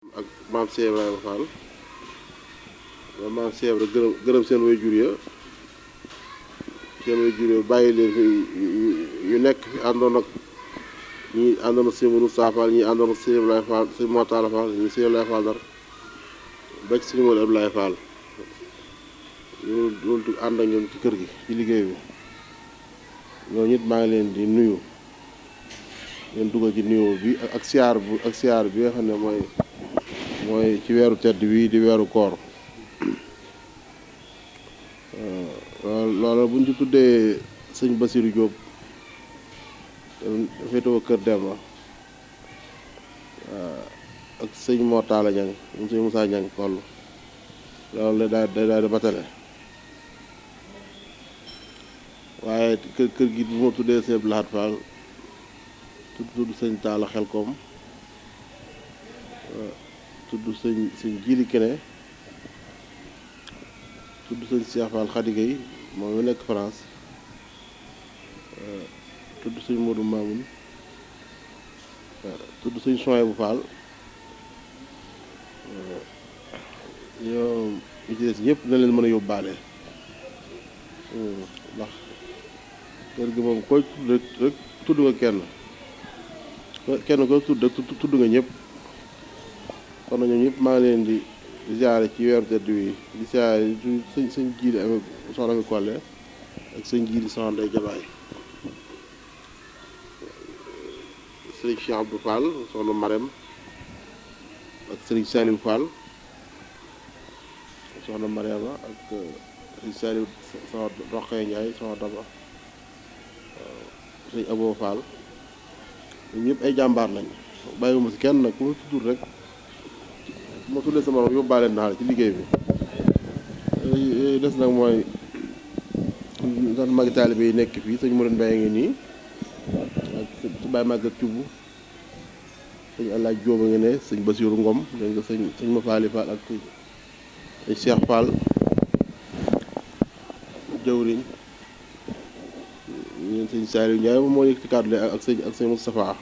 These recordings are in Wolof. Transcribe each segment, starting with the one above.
ak maam Cheikh Ibrahima Fall maam Cheikh Ibrahima gërëm seen waajur ya bàyyi leen fi ñu nekk fi àndoon ak ñi àndoon ak sëñ Moussa Fall ñi àndoon ak sëñ Ibrahima Fall sëñ Mortala Fall ñi sëñ Ibrahima Fall Ndar ba ci sëñ Modou Abdoulaye Fall loolu ànd ak ñoom ci kër gi ci liggéey bi ñooñu it maa ngi leen di nuyu leen dugal ci nuyoo bi ak siyaar bi nga xam ne mooy ci weeru tedd wi di weeru koor loolu bu ñu ci tuddee sëñ Basirou Diop féetewoo Kër Demba ak sëñ Mortala Ñang moom sëñ Moussa Ñang koll loolu la daal di batale waaye kër gi bu ma tuddee sëñ Lahat Fall tudd sëñ Talla Xelkom tudd sëñ Jili Kene tudd sëñ Cheikh Fall Khadigay moom mi nekk France tudd sëñ Modou Mamoun tudd sëñ Souhaïbou Fall yow ñu ci des ñëpp na leen mën a yóbbaale ndax kër gi moom koy tudd rek tudd nga kenn ko tudd rek tudd nga ñëpp kon na ñoom ñëpp maa ngi leen di ziare ci weeru tedd wi di ziare sëñ jiidi ami soxna mi Kolle ak sëñ jiidi soxna Ndey Jabaay sëñ Cheikh Abdou Fall soxna Marème ak sëñ Saliou Fall soxna Mariama ak sëñ Saliou soxna Roqee Ndiaye soxna Daba sëñ Abo Fall ñun ñëpp ay jàmbaar lañ bàyyiwuma si kenn nag ku ma tudd rek ma tuddee sama morom yóbbaale naa la ci liggéey bi des nag mooy sax magi taalibe yi nekk fii sëñ Mourine Mbaye ngi nii ak su Baye Maguette Thioub sëñ Alaaj Jóoba ngi ne sëñ Basiiru Ngom dégg nga sëñ ma Faali Fall ak sëñ Cheikh Fall jëwriñ ñun sëñ Saliou Ndiaye moom moo yëg ci kàddu ak sëñ Moustapha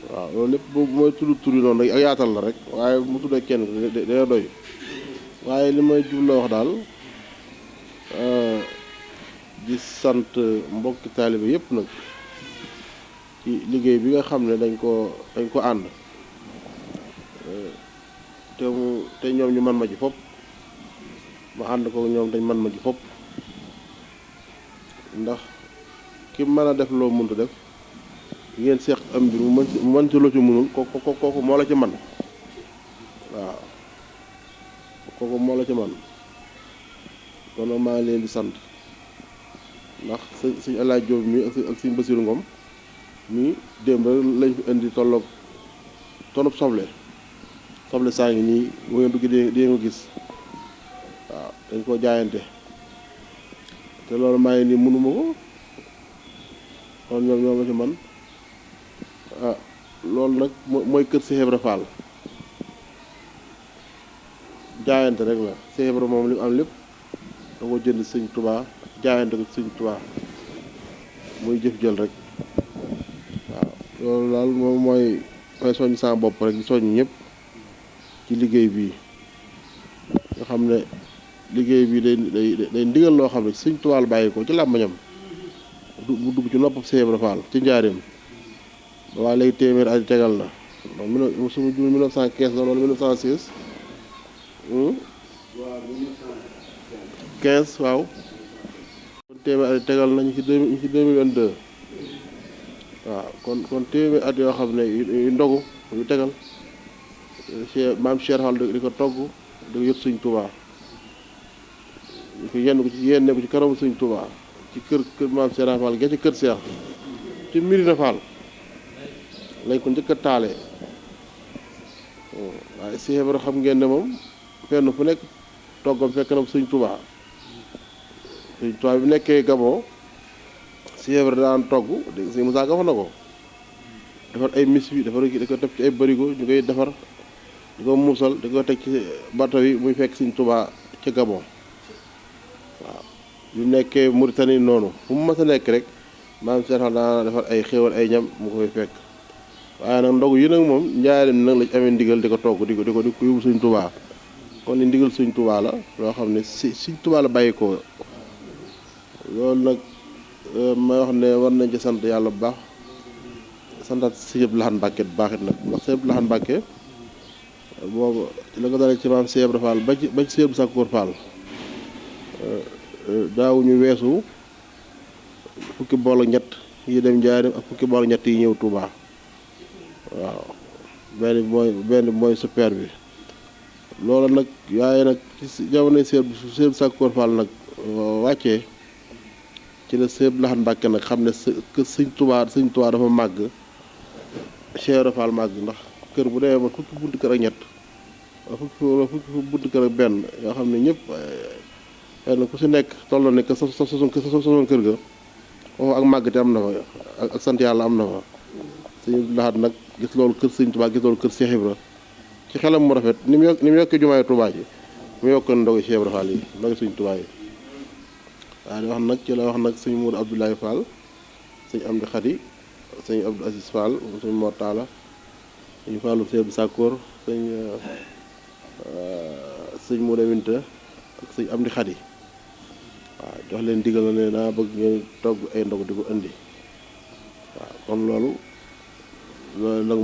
waaw loolu lépp boobu mooy tudd tur yi noonu rek ak yaatal la rek waaye mu tuddee kenn dina doy waaye li may jub la wax daal di sant mbokki taalibe yépp nag ci liggéey bi nga xam ne dañ ko ànd te ñoom ñu man ma ci fopp ma ànd ko ñoom dañ man ma ci fopp ndax ki mën a def loo mënut def ngeen seex am mbir mu mën ci loo ci mënul kooku moo la ci man waaw kooku moo la ci man kon maa ngi leen di sant ndax sëñ Alaaj Jóob mi ak sëñ Basiiru Ngom mi démb lañ fi indi tolloog tonub soble saa ngi nii bu ngeen dugg di nga gis waaw dañ koo jaayante te loolu maa ngi nii mënuma ko kon ñoo ma ci man loolu nag mooy kër Cheikh Ibra Fall jaayante rek la Cheikh Ibra moom li mu am lépp da ko jënd sëñ Touba jaayante ko sëñ Touba muy jëf jël rek waaw loolu daal moom mooy soññ sama bopp rek di soññ ñëpp ci liggéey bii nga xam ne liggéey bi day ndigal loo xam ne sëñ Touba la bàyyi ko ci làmbañam bu dugg ci noppam Cheikh Ibra Fall ci njaareem ba waa léegi téeméer at tegal na donc su ma jur 1915 la wala 1916 15 waaw kon téeméer at tegal nañu ci 2022 waaw kon téeméer at yoo xam ne yu ndogu yu tegal maam Cheikh Fall di ko togg di ko yët Sëñ Touba di ko yenn ko ci karamu Sëñ Touba ci kër maam Cheikh Fall ga ci kër Cheikh ci Mirina Fall lañ ko njëkk a taalee waaye Cheikh Ibra xam ngeen ne moom fenn fu nekk toggam fekk na Sëñ Touba Sëñ Touba bi nekkee Gabon Cheikh Ibra daan togg dégg Sëñ Moussa Ka na ko defar ay mis bi defar di ko def ci ay barigo ñu koy defar di ko muusal di ko teg ci bato yi muy fekk Sëñ Touba ci Gabon waaw yu nekkee Mauritanie noonu fu mu mës a nekk rek maam Cheikh daan defar ay xéwal ay ñam mu koy fekk waaye nag ndogu yi nag moom njaareem nag lañ amee ndigal di ko togg di ko yóbbu Sëñ Tuubaa kon ni ndigal Sëñ Tuubaa la loo xam ne si Sëñ Tuubaa la bàyyi ko loolu nag may wax ne war nañ ci sant yàlla bu baax santaat Sëñ Abdou Lahad Mbàkke bu baax it nag ndax Sëñ Abdou Lahad Mbàkke boobu la ko dalee ci maam Cheikh Ibra Fall ba ci Sëñ Abdou Sakkoor Fall daawuñu weesu fukki bool ak ñett yi dem Njaaréem ak fukki bool ak ñett yi ñëw Touba waaw benn mooy super bi loolu nag waaye nag ci jamono Sëñ Abdou Sakkoor Fall nag wàccee ci la Sëñ Abdou Lahad Mbàkke nag xam ne Sëñ Touba dafa màgg Cheikh Ibra Fall màgg ndax kër bu demee ba fukki buntu kër ak ñett fukki buntu kër ak benn yoo xam ne ñëpp kenn ku si nekk tolloo nekk sa kër ga foofu ak màgg te am na fa ak sant yàlla am na fa Sëñ Abdou Lahad nag gis loolu kër Sëñ Touba gis loolu kër Cheikh Ibra ci xelam mu rafet ni mu yokkee jumaay Touba ji mu yokk ndogu Cheikh Ibra Fall yi ndogu Sëñ Touba yi waaye di wax nag ci la wax nag sëñ Mourou Abdoulaye Fall sëñ Amdi Khady sëñ Abdou Aziz Fall sëñ Mor Talla sëñ Fallu Sëñ Abdou Sakkoor sëñ Mourou Winta ak sëñ Amdi Khady waaw jox leen digal na ne naa bëgg ngeen togg ay ndog di ko indi waaw kon loolu nag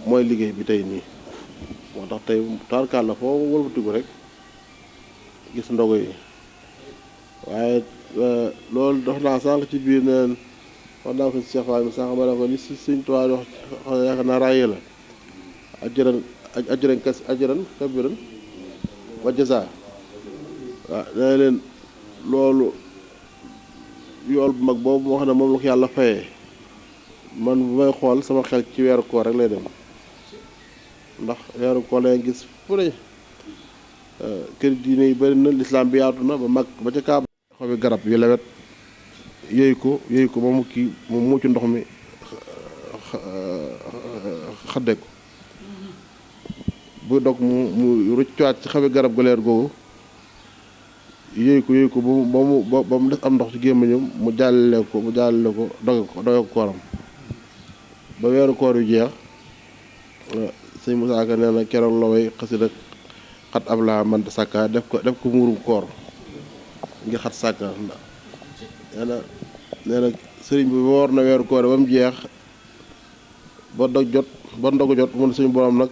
mooy liggéey bi tey nii moo tax tey taarkaal la foo wëlbatiku rek gis ndogo yi waaye loolu dox naa sànq ci biir neen wax naa ko si Cheikh Fall mi sànq ma ne ko li si Sëñ Tuubaa wax yaakaar naa raaye la ajran kabiran wa jazaa waaw nee leen loolu yool bu mag boobu moo xam ne moom la ko yàlla fayee man bu may xool sama xel ci weeru koor rek lay dem ndax weeru koor lay gis fu ne kër diine yi bëri na lislaam bi yaatu na ba mag ba ca kaaba xobi garab yu lewet yooyu ko ba mu kii mu mucc ndox mi xadde ko bu dog mu ruccuwaat ci xobi garab gu leer googu yooyu ko ba mu des am ndox ci gémmiñam mu jàllale ko doge ko kooram ba weeru koor yu jeex sëñ Musaa Ka nee na keroog la way xasida xat ab laa manta sàkka def ko muurum koor ngir xat sàkka ndax nee na sëriñ bi woor na weeru koor ba mu jeex ba ndogu jot mu ne suñu borom nag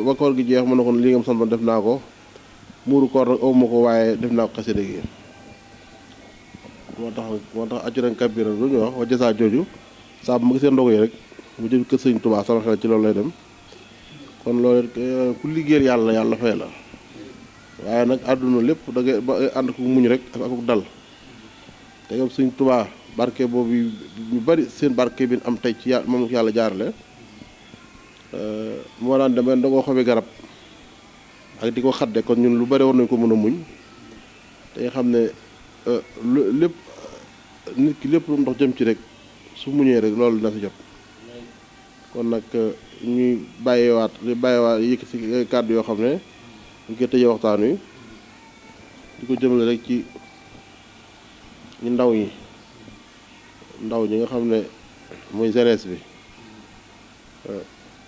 ba koor gi jeex mu ne ko li nga sant def naa ko muuru koor nag awma ko waaye def naa ko xasida gi moo tax ajran kabiran lu ñu wax wa jasaa jooju saa bu ma gisee ndogu yi rek mu jëm kër Sëñ Tuubaa sama xel ci loolu lay dem kon loolu ku liggéeyal yàlla fay la waaye nag àdduna lépp da ngay ba ànd ko muñ rek ak dal te yow Sëñ Tuubaa barke boobu ñu bari seen barke bi am tey ci moom yàlla jaarale moo daan demee ndogoo xobi garab ak di ko xadde kon ñun lu bari war nañ ko mën a muñ te nga xam ne lépp nit ki lépp lu mu ndox jëm ci rek su muñee rek loolu dina si jot kon nag ñuy bàyyiwaat yëkk si kàddu yoo xam ne ñu koy tëjee waxtaan wi di ko jëmale rek ci ñu ndaw ñi nga xam ne muy jeunesse bi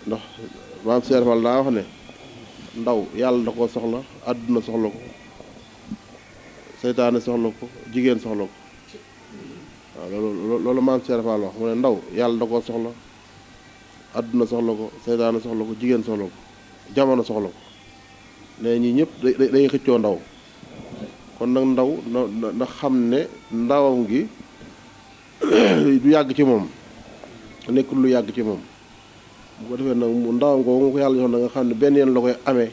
ndax maam Cheikh Fall daa wax ne ndaw yàlla da koo soxla àdduna soxla ko seytaane soxla ko jigéen soxla ko waaw loolu maam Cheikh Fall wax mu ne ndaw yàlla da koo soxla àdduna soxla ko seytaane soxla ko jigéen soxla ko jamono soxla ko ne ñi ñëpp dañuy xëccoo ndaw kon nag ndaw na xam ne ndawam gi du yàgg ci moom nekkul lu yàgg ci moom bu ko defee nag mu ndawam ko nga ko yàlla jox na nga xam ne benn yoon la koy amee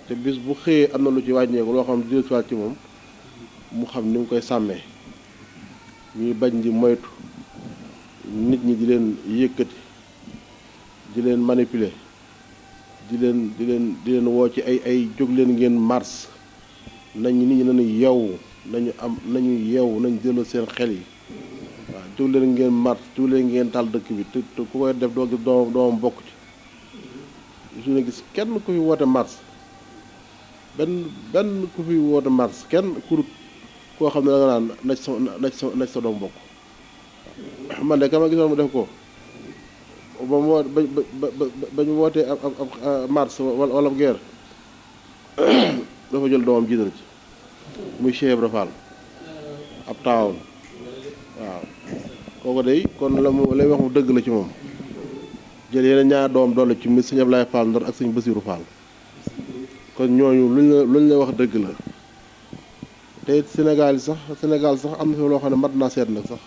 te bis bu xëyee am na lu ci wàññeeku loo xam ne di ci moom mu xam ni mu koy sàmmee ñuy bañ di moytu nit ñi di leen yëkkati di leen manipuler di leen woo ci ay jóg leen ngeen mars nit ñi nañu yeewu nañu yeewu nañ delloo seen xel yi waaw jóg leen ngeen mars jóg leen ngeen taal dëkk bi te ku koy def doo gis doomam bokk ci su ne gis kenn ku fi woote mars benn ku fi woote mars kenn kurut koo xam ne da nga naan na ci sa doom bokk man de kama gisoon mu def ko ba mu woo ba ñu wootee ab mars wala guerre dafa jël doomam jiital ci muy Cheikh Ibra Fall ab taawam waaw kooku day kon la mu lay wax mu dëgg la ci moom jël yeneen ñaar doom dolli ci muy sëñ Ablaye Fall Ndar ak sëñ Basiru Fall kon ñooñu luñ la wax dëgg la te it Sénégal sax am na fi loo xam ne mat naa seet nag sax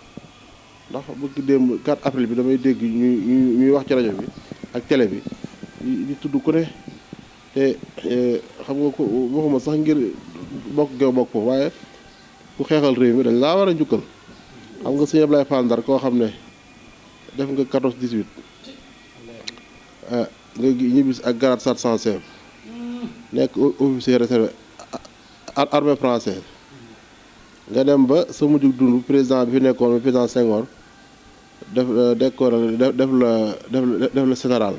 ndax bëgg démb 4 avril bi damay dégg ñuy wax ci rajo bi ak télé bi di tudd ku ne te xam nga ko waxuma sax ngir bokk geew bokk foofu waaye ku xeexal réew mi dañ laa war a njukkal xam nga sëñ Ablaye Fall Ndar koo xam ne def nga 14 18 nga ñibbis ak grade 700 nekk officier réservé armée française nga dem ba sa mujjug dund président bi fi nekkoon président Senghor def la général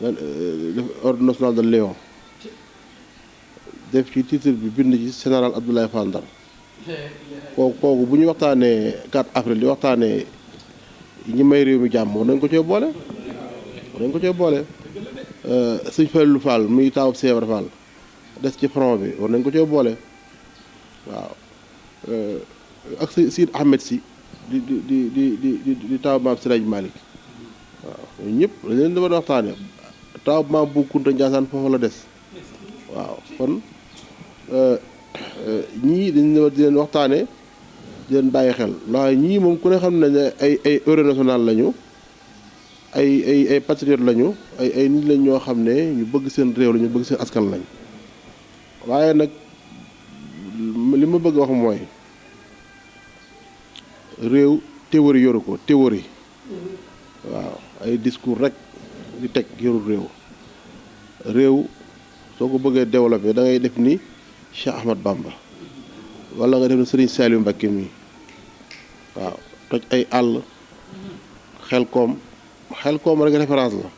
def ordre national de Léon def ci titre bi bind ci général Abdoulaye Fall Ndar kooku bu ñu waxtaanee 4 avril di waxtaanee ñi may réew mi jàmm war nañ ko cee boole sëñ Fallu Fall muy taawu Seebra Fall des ci front bi war nañ ko cee boole waaw ak Sidi Ahmed si di taawu maam Siraaj Malick waaw ñëpp dañ leen dama waxtaane taawu maam Bu Kunta Njaasaan foofu la des waaw kon ñii dañ di leen waxtaane di leen bàyyi xel waaye ñii moom ku ne xam ne ay héros national lañu ay patriote lañu ay nit lañ ñoo xam ne ñu bëgg seen réew la ñu bëgg seen askan lañ waaye nag li ma bëgg wax mooy réew théorie yoru ko théorie waaw ay discours rek di teg yorul réew soo ko bëggee développé da ngay def ni Cheikh Ahmad Bamba wala nga def ni Serigne Saliou Mbacké mi waaw toj ay àll xel koom rek référence la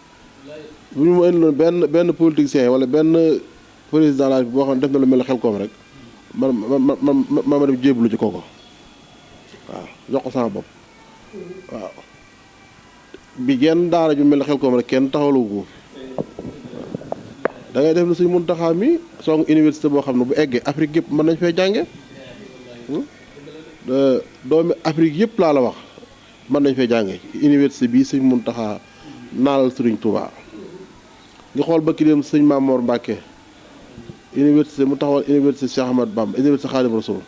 bu ñu ma indiloon benn politicien wala benn président la boo xam ne def na lu mel ne xel koom rek ma dem jébbalu ci kooku waaw jox ko sama bopp waaw bi genn daara ju mel ne xel koom rek kenn taxawalu ko da ngay def na suñ Muntaxa mi song université boo xam ne bu eggee Afrique yëpp mën nañ fay jànge doomi Afrique yëpp laa la wax mën nañ fay jànge université bii sëñ Muntaxa naalal Sëriñ Tuubaa nga xool ba ki dem sëñ Mamoor Mbàkke université mu taxawal université Cheikh Ahmad Bamba université Xaadim Rasuul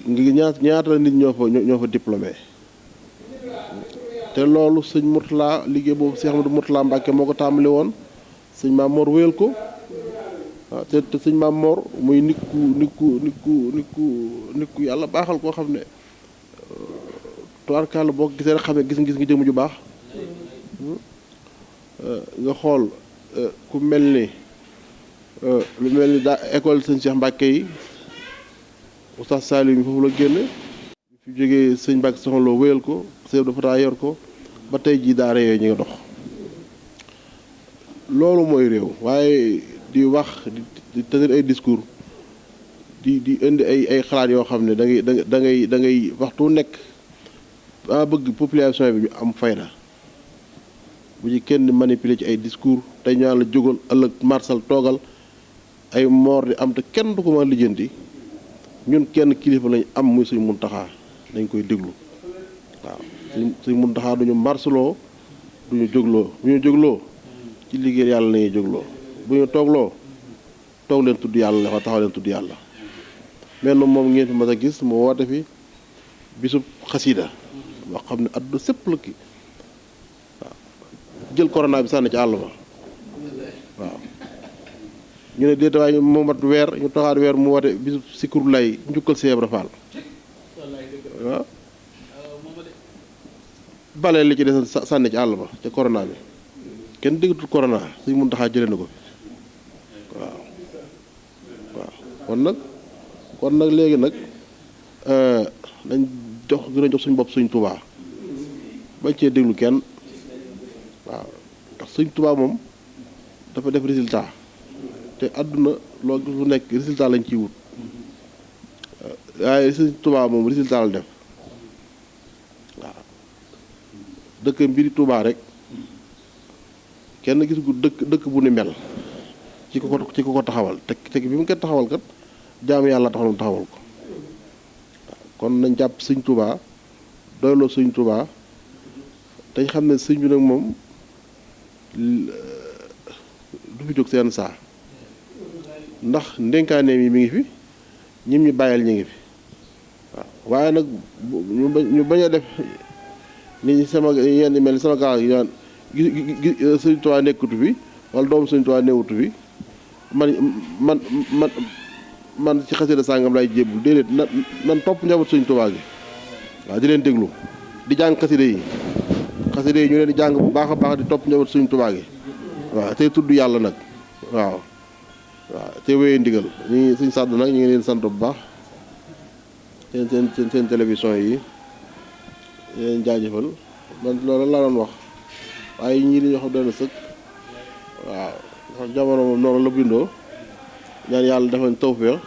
ngi ñaata nit ñoo fa diplômé te loolu sëñ Murtala liggéey boobu Cheikh Ahmadou Murtala Mbàkke moo ko tàmbali woon sëñ Mamoor wéyal ko waaw te sëñ Mamoor muy nit ku yàlla baaxal koo xam ne tubaarkàlla boo gisee rek xam ne gis nga jëmm ju baax nga xool ku mel ni lu mel ni daa école sëñ Cheikh Mbacke yi Oustaz Saliou mi foofu la génne fi jógee sëñ Mbacke soxna loo wéyal ko sëñ dafa taa yor ko ba tey jii daara yooyu ñu nga dox loolu mooy réew waaye di wax di tenir ay discours di indi ay xalaat yoo xam ne da ngay waxtu nekk ba bëgg population bi ñu am fayda bu ci kenn manipuler ci ay discours tey ñu naan la jógal ëllëg marsal toogal ay moor di am te kenn du ko mën a lijjanti ñun kenn kilifa lañ am muy suñ Muntaxa dañ koy déglu waaw suñ Muntaxa duñu marsaloo duñu jógloo bu ñu jógloo ci liggéey yàlla lañuy jógloo bu ñu toogloo toog leen tudd yàlla la fa taxaw leen tudd yàlla mel na moom ngeen fi mas a gis mu woote fi bisub xasida boo xam ne adduna sépp la ki waaw jël corona bi sànni ci àll ba waaw ñu ne déeta waaye mu mat weer ñu taxaat weer mu woote bisub sikkur lay njukkal Seex Ibra Faal waaw bale li ci des sànni ci àll ba ca corona bi kenn déggatul corona suñ mun taxaa jëlee na ko fi waaw kon nag léegi nag dañ gën a jox suñ bopp suñ Tuubaa bañ cee déglu kenn waaw ndax suñ Tuubaa moom dafa def résultat te àdduna loo gis lu nekk résultat lañ ciy wut waaye suñ Tuubaa moom résultat la def waaw dëkk mbiri Touba rek kenn gis gu dëkk bu ni mel ci ko ko taxawal te bi mu koy taxawal kat jaamu yàlla taxawal taxawal ko kon nañ jàpp sëñ Touba doyloo sëñ Touba te xam ne sëñ bi nag moom du fi jóg seen saa ndax ndénkaaneem yi mi ngi fi ñim ñu bàyyil ñu ngi fi waaw waaye nag ñu bañ a def ni sama yenn mel ni sama gaa yi naan sëñ Touba nekkatu fi wala doomu sëñ Touba newutu fi man ci xasida sàngam lay jébbul déedéet nan topp njaboot sëñ Touba gi waaw di leen déglu di jàng xasida yi ñu leen di jàng bu baax a baax di topp njaboot sëñ Touba gi waaw tey tudd yàlla nag waaw te wéyee ndigal ñu suñ sàdd nag ñu ngi leen sant bu baax seen télévision yi leen jaajëfal man loolu laa doon wax waaye ñii li ñu xam doon sëkk waaw ndax jamono moom noonu la bindoo ñaan yàlla defal tawfeex